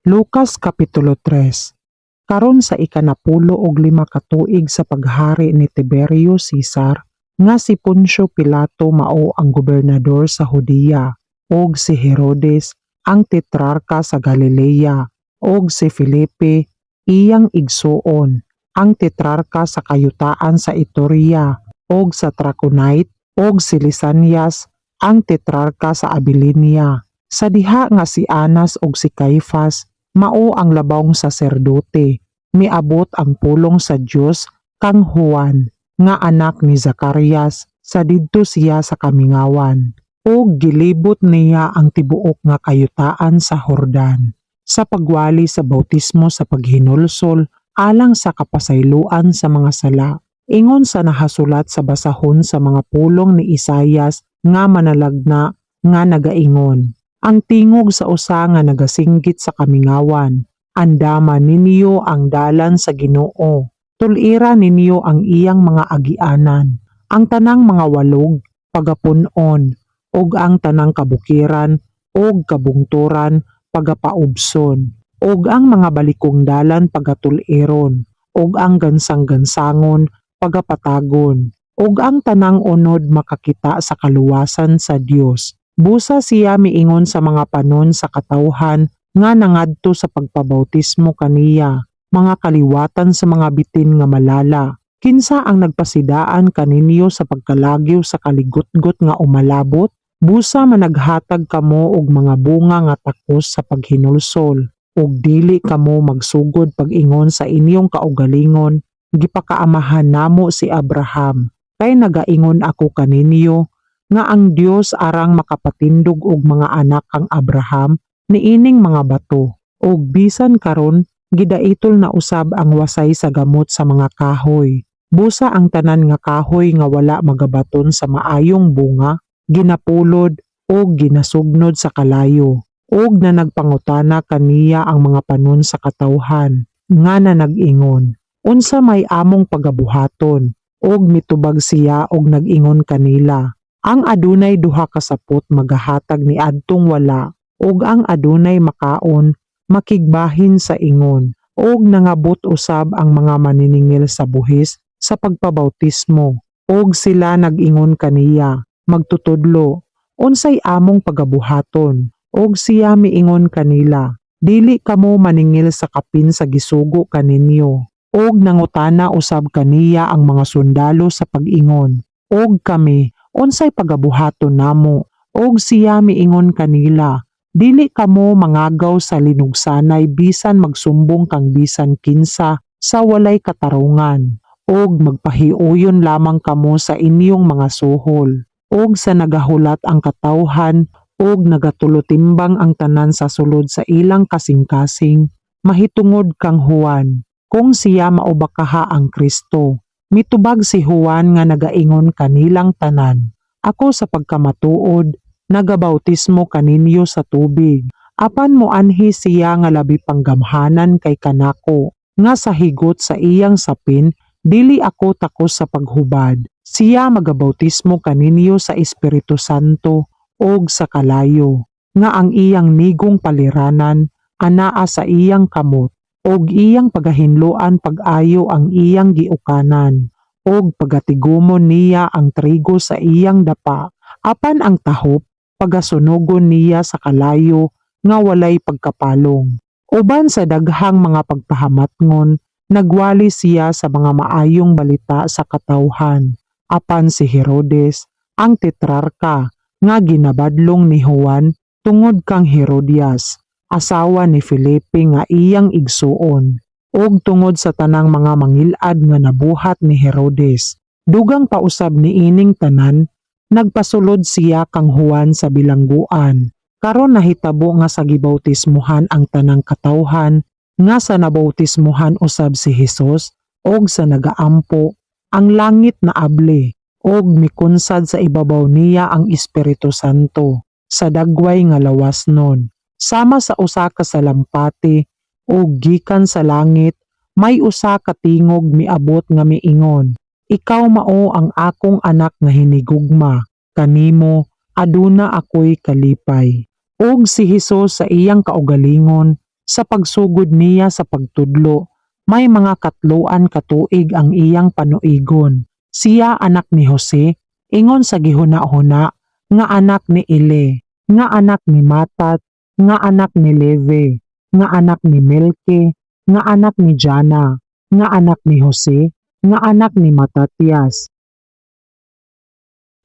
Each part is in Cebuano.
Lucas Kapitulo 3. Karon sa 95 ka tuig sa paghari ni Tiberio Cesar, nga si Poncio Pilato mao ang gobernador sa Judea, ug si Herodes ang tetrarka sa Galilea, ug si Felipe, iyang igsuon, ang tetrarka sa kayutaan sa Iturea ug sa Traconite, ug si Lisanias ang tetrarka sa Abilinia. Sa diha nga si Anas ug si Caifas mao ang labawng saserdote, miabot ang pulong sa Dios kang Juan nga anak ni Zacarias sa didto siya sa kamingawan. Ug gilibot niya ang tibuok nga kayutaan sa Jordan sa pagwali sa bautismo sa paghinulsol alang sa kapasayloan sa mga sala, ingon sa nahasulat sa basahon sa mga pulong ni Isayas nga manalagna nga nagaingon, "Ang tingog sa usa nga nagasinggit sa kamingawan, 'Andama ninyo ang dalan sa Ginoo, tul-ira ninyo ang iyang mga agianan. Ang tanang mga walog pagapun-on, ug ang tanang kabukiran ug kabungturan pagapaubson, ug ang mga balikong dalan pagatul-iron, ug ang gansang-gansangon pagapatagon, ug ang tanang unod makakita sa kaluwasan sa Dios.'" Busa siya miingon sa mga panon sa katawhan nga nangadto sa pagpabautismo kaniya, "Mga kaliwatan sa mga bitin nga malala, kinsa ang nagpasidaan kaninyo sa pagkalagyo sa kaligutgot nga umalabot? Busa managhatag kamo og mga bunga nga takos sa paghinulsol, ug dili kamo magsugod pag-ingon sa inyong kaugalingon, 'Gipakaamahan namo si Abraham.' Kay nagaingon ako kaninyo nga ang Dios arang makapatindog og mga anak kang Abraham niining mga bato. Ug bisan karon gidaitol na usab ang wasay sa gamot sa mga kahoy. Busa ang tanan nga kahoy nga wala magabaton sa maayong bunga, ginapulod ug ginasugnod sa kalayo." Ug nanagpangutana kaniya ang mga panon sa katawhan nga nanag-ingon, "Unsa may among pagabuhaton?" Ug mitubag siya og nag-ingon kanila, "Ang adunay duha ka sapot magahatag niadtong wala, ug ang adunay makaon makigbahin sa ingon." Og nangabot usab ang mga maniningil sa buhis sa pagpabautismo, ug sila nag-ingon kaniya, "Magtutudlo, unsay among pagabuhaton?" Og siya miingon kanila, "Dili kamo maningil sa kapin sa gisugo kaninyo." Og nangutana usab kaniya ang mga sundalo sa pag-ingon, "Og kami, unsay pagabuhaton namo?" Og siya miingon kanila, "Dili kamo mangagaw sa linugsanay bisan magsumbong kang bisan kinsa sa walay katarungan, ug magpahiuyon lamang kamo sa inyong mga suhol." Og sa nagahulat ang katawhan ug nagatulutimbang ang tanan sa sulod sa ilang kasing-kasing mahitungod kang Juan, kung siya mao ba kaha ang Kristo. Mitubag si Juan nga nagaingon kanilang tanan, "Ako sa pagkamatuod nagabautismo kaninyo sa tubig. Apan moanhi siya nga labi pang gamhanan kay kanako, nga sa higot sa iyang sapin dili ako takos sa paghubad. Siya magabautismo kaninyo sa Espiritu Santo ug sa kalayo, nga ang iyang nigong paliranan anaa sa iyang kamot, ug iyang pagahinloan pag-ayo ang iyang giukanan, ug pagatigumon niya ang trigo sa iyang dapa, apan ang tahop pagasunogon niya sa kalayo nga walay pagkapalong." Uban sa daghang mga pagpahamatngon, nagwali siya sa mga maayong balita sa katawhan. Apan si Herodes, ang tetrarka, nga ginabadlong ni Juan tungod kang Herodias, asawa ni Felipe nga iyang igsuon, ug tungod sa tanang mga mangilad nga nabuhat ni Herodes. Dugang pa usab niining tanan, nagpasulod siya kang Juan sa bilangguan. Karon nahitabo nga sa gibautismuhan ang tanang katawhan, nga sa nabautismuhan usab si Hesus ug sa nagaampo, ang langit naabli ug mikunsad sa ibabaw niya ang Espiritu Santo sa dagway nga lawasnon sama sa usa ka salampati, ug gikan sa langit may usa ka tingog miabot nga miingon, "Ikaw mao ang akong anak nga hinigugma, kanimo aduna ako'y kalipay." Ug si Hesus sa iyang kaugalingon Sa pagsugod niya sa pagtudlo, may mga katloan ka tuig ang iyang panuigon. Siya anak ni Jose, ingon sa gihuna-huna, nga anak ni Eli, nga anak ni Matat, nga anak ni Levi, nga anak ni Melki, nga anak ni Jana, nga anak ni Jose, nga anak ni Matatias,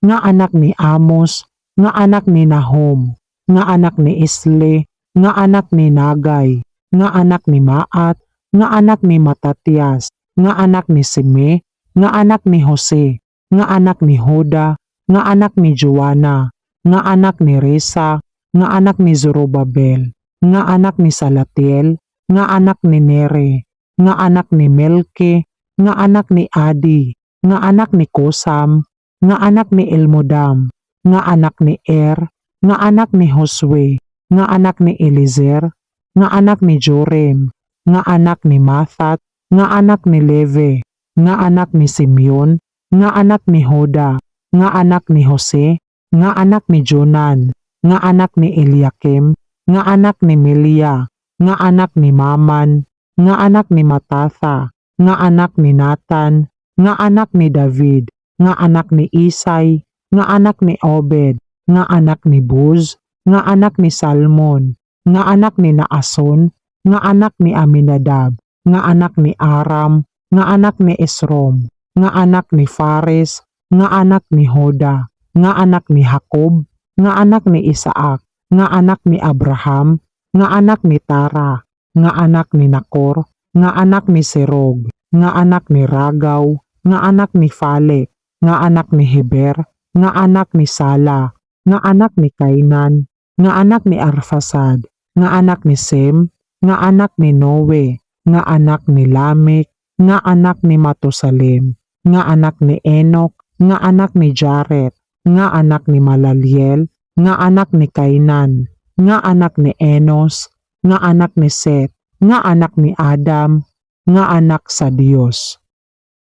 nga anak ni Amos, nga anak ni Nahum, nga anak ni Esli, nga anak ni Nagay, nga anak ni Maat, nga anak ni Matatias, nga anak ni Sime, nga anak ni Jose, nga anak ni Juda, nga anak ni Joana, nga anak ni Resa, nga anak ni Zorobabel, nga anak ni Salatiel, nga anak ni Neri, nga anak ni Melki, nga anak ni Adi, nga anak ni Kosam, nga anak ni Elmodam, nga anak ni Er, nga anak ni Josue, nga anak ni Eliezer, nga anak ni Jorim, nga anak ni Mathat, nga anak ni Levi, nga anak ni Simeon, nga anak ni Juda, nga anak ni Jose, nga anak ni Jonan, nga anak ni Eliakim, nga anak ni Melia, nga anak ni Maman, nga anak ni Matatha, nga anak ni Nathan, nga anak ni David, nga anak ni Isay, nga anak ni Obed, nga anak ni Booz, nga anak ni Salmon, nga anak ni Naason, nga anak ni Aminadab, nga anak ni Aram, nga anak ni Esrom, nga anak ni Fares, nga anak ni Juda, nga anak ni Jacob, nga anak ni Isaac, nga anak ni Abraham, nga anak ni Tara, nga anak ni Nacor, nga anak ni Serug, nga anak ni Ragau, nga anak ni Falek, nga anak ni Heber, nga anak ni Sala, nga anak ni Cainan, nga anak ni Arphaxad, nga anak ni Sem, nga anak ni Noe, nga anak ni Lamech, nga anak ni Matusalem, nga anak ni Enoch, nga anak ni Jared, nga anak ni Malaliel, nga anak ni Cainan, nga anak ni Enos, nga anak ni Seth, nga anak ni Adam, nga anak sa Dios.